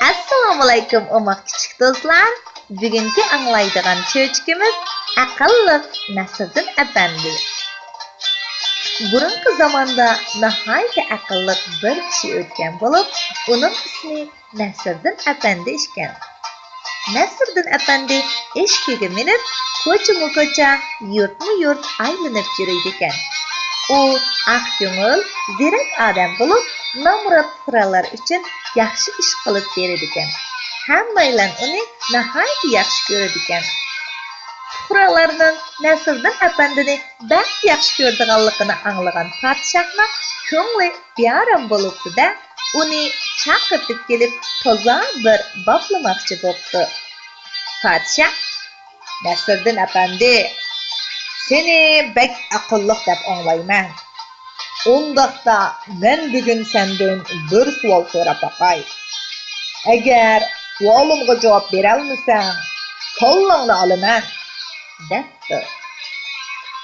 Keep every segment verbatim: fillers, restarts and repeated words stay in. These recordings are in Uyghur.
ئەسسالامۇئەلەيكۇم، ئوماق كىچىك دوستلار. بۈگۈنكى ئاڭلايدىغان چۆچىكىمىز ئەقىللىق نەسىردىن ئەپەندى. بۇرۇنقى زاماندا ناھايىتى ئەقىللىق بىر كىشى ئۆتكەن بولۇپ، ئۇنىڭ ئىسمى نەسىردىن ئەپەندى ئىكەن. نەسىردىن ئەپەندى ئېشىكىگە مىنىپ، كوچىمۇ كوچا، يۇرتمۇ يۇرت ئايلىنىپ يۈرىدىكەن. ئۇ ئاق كۆڭۈل، زېرەك ئادەم بولۇپ، نامرات پۇقرالار ئۈچۈن ياخشى ئىش قىلىپ بېرىدىكەن. ھەممەيلەن ئۇنى ناھايىتى ياخشى كۆرىدىكەن. پۇقرالارنىڭ نەسىردىن ئەپەندىنى بەك ياخشى كۆرىدىغانلىقىنى ئاڭلىغان پادىشاھنىڭ كۆڭلى بىئارام بولۇپتۇ-دە، ئۇنى چاقىرتىپ كېلىپ، تازا بىر باپلىماقچى بوپتۇ. پادىشاھ: «نەسىردىن ئەپەندى، سېنى بەك ئەقىللىق دەپ ئاڭلايمەن. ئۇنداقتا مەن بۈگۈن سەندىن بىر سوئال سوراپ باقاي. ئەگەر سوئالىمغا جاۋاب بېرەلمىسەڭ، كاللاڭنى ئالىمەن» دەپتۇ.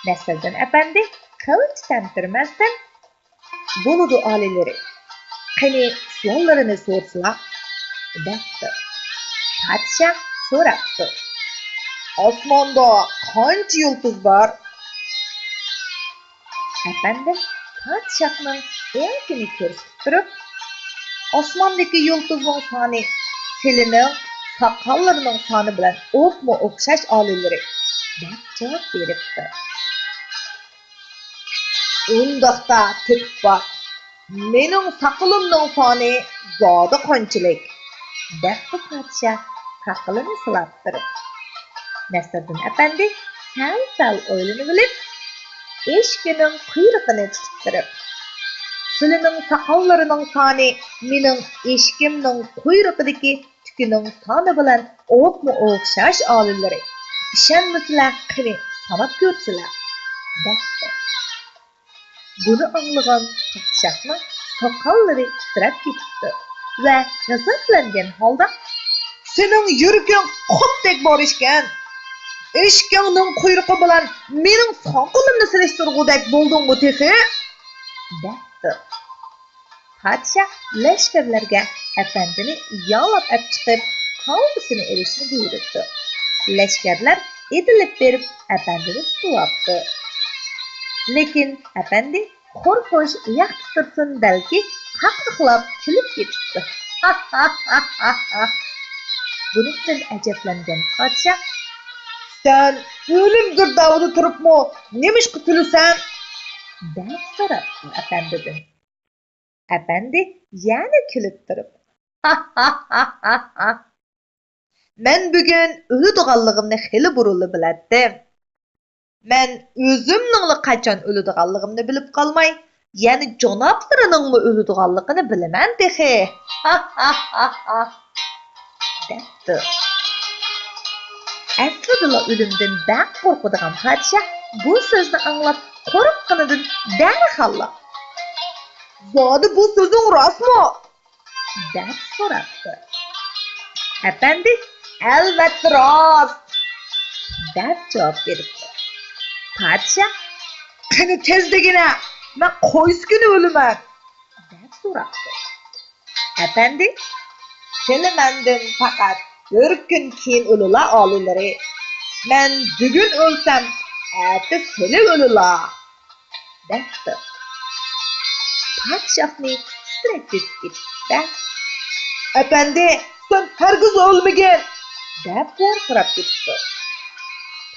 نەسىردىن ئەپەندى قىلچە تەمتىرىمەستىن: «بولىدۇ، ئالىيلىرى. قېنى، سوئاللىرىنى سورىسىلا» دەپتۇ. پادىشاھ سوراپتۇ: «ئاسماندا قانچە يۇلتۇز بار؟» ئەپەندى پادىشاھنىڭ ئېڭىكىنى كۆرسىتىپ تۇرۇپ: «ئاسماندىكى يۇلتۇزنىڭ سانى سىلىنىڭ ساقاللىرىنىڭ سانى بىلەن ئوپمۇ ئوخشاش، ئالىيلىرى» دەپ جاۋاب بېرىپتۇ. «ئۇنداقتا تېپىپ باق، مېنىڭ ساقىلىمنىڭ سانى زادى قانچىلىك؟» دەپتۇ پادىشاھ ساقىلىنى سىلاپ تۇرۇپ. نەسىردىن ئەپەندى سەل-سەل ئويلىنىۋېلىپ، ئېشىكىنىڭ قۇيرۇقىنى تۇتۇپ تۇرۇپ: «سىلىنىڭ ساقاللىرىنىڭ سانى مېنىڭ ئېشىكىمنىڭ قۇيرۇقىدىكى تۈكىنىڭ سانى بىلەن ئوپمۇ ئوخشاش، ئالىيلىرى. ئىشەنمىسىلە، قېنى، ساناپ كۆرسىلە» دەپتۇ. بۇنى ئاڭلىغان پادىشاھنىڭ ساقاللىرى تىترەپ كېتىپتۇ ۋە غەزەپلەنگەن ھالدا: «سېنىڭ يۈرىكىڭ قۇتتەك بار ئىكەن. ئېشىكىڭنىڭ قۇيرۇقى بىلەن مېنىڭ ساقىلىمنى سېلىشتۇرغۇدەك بولدۇڭمۇ تېخى؟» دەپتۇ. پادىشاھ لەشكەرلەرگە ئەپەندىنى يالاپ ئەپ چىقىپ، كاللىسىنى ئېلىشنى بۇيرۇپتۇ. لەشكەرلەر ئېتىلىپ بېرىپ، ئەپەندىنى تۇتۇۋاپتۇ. لېكىن ئەپەندى قورقۇش ئۇياقتا تۇرسۇن، بەلكى قاقاقلاپ كۈلۈپ كېتىپتۇ. بۇنىڭدىن ئەجەبلەنگەن پادىشاھ: «سەن ئۆلۈم گىردابىدا تۇرۇپمۇ نېمىشقا كۈلىسەن؟» دەپ سوراپتۇ ئەپەندىدىن. ئەپەندى يەنە كۈلۈپ تۇرۇپ: «مەن بۈگۈن ئۆلىدىغانلىقىمنى خېلى بۇرۇنلا بىلەتتىم. مەن ئۆزۈمنىڭلا قاچان ئۆلىدىغانلىقىمنى بىلىپ قالماي، يەنە جانابلىرىنىڭمۇ ئۆلىدىغانلىقىنى بىلىمەن تېخى.» دەپتۇ. ئەسلىدىلا ئۆلۈمدىن بەك قورقىدىغان پادىشاھ بۇ سۆزنى ئاڭلاپ، قورققىنىدىن دەرھاللا: «زادى بۇ سۆزۈڭ راستمۇ؟» دەپ سوراپتۇ. ئەپەندى: «ئەلۋەتتە راست» دەپ جاۋاب بېرىپتۇ. پادىشاھ: «قېنى تېز دېگىنە، مەن قايسى كۈنى ئۆلىمەن؟» دەپ سوراپتۇ. ئەپەندى: «سىلى مەندىن پەقەت بىر كۈن كېيىن ئۆلىلا، ئالىيلىرى. مەن بۈگۈن ئۆلسەم، ئەتە سىلى ئۆلىلا» دەپتۇ. پادىشاھنى تىترەك بېسىپ كېتىپتۇ-دە: «ئەپەندى، سەن ھەرگىز ئۆلمىگىن!» دەپ ۋارقىراپ كېتىپتۇ.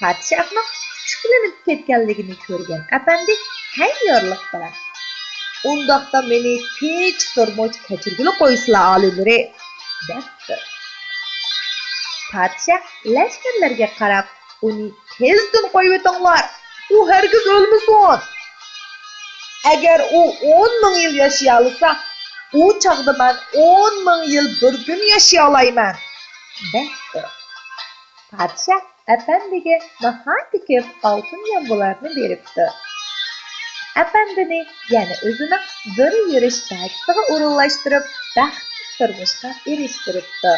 پادىشاھنىڭ ئۈچۈكلىنىپ كەتكەنلىكىنى كۆرگەن ئەپەندى ھەييارلىق بىلەن: «ئۇنداقتا مېنى تىنچ تۇرمۇش كەچۈرگىلى قويسىلا، ئالىيلىرى» دەپتۇ. پادىشاھ لەشكەرلەرگە قاراپ: «ئۇنى تېزدىن قويۇۋېتىڭلار، ئۇ ھەرگىز ئۆلمىسۇن. ئەگەر ئۇ ئون مىڭ يىل ياشىيالىسا، ئۇ چاغدا مەن ئون مىڭ يىل بىر كۈن ياشىيالايمەن» دەپتۇ. پادىشاھ ئەپەندىگە ناھايىتى كۆپ ئالتۇن يامغۇرلارنى بېرىپتۇ. ئەپەندىنى يەنە ئۆزىنىڭ بىر يۈرۈش باجىسىغا ئورۇنلاشتۇرۇپ، بەختلىك تۇرمۇشقا ئېرىشتۈرۈپتۇ.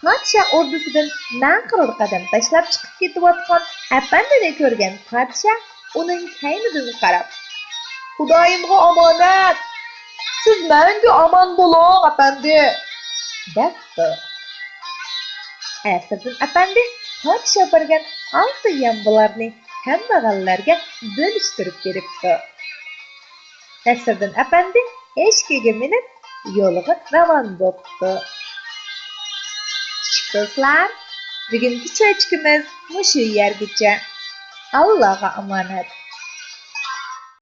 پادىشاھ ئوردىسىدىن مەنقىرىدە قەدەم تاشلاپ چىقىپ كېتىۋاتقان ئەپەندىنى كۆرگەن پادىشاھ ئۇنىڭ كەينىدىن قاراپ: «خۇدايىمغا ئامانەت! سىز مەڭگۈ ئامان بولۇڭ، ئەپەندى!» دەپتۇ. نەسىردىن ئەپەندى پادىشاھ بەرگەن ئالتە يامبۇلارنى ھەممىغانلارغا بۆلۈشتۈرۈپ بېرىپتۇ. نەسىردىن ئەپەندى ئەشىكىگە مىنىپ يولىغا راۋان بوپتۇ. كىچىك دوستلار، بۈگۈنكى چۆچىكىمىز مۇشۇ يەرگىچە. ئاللاغا ئامانەت.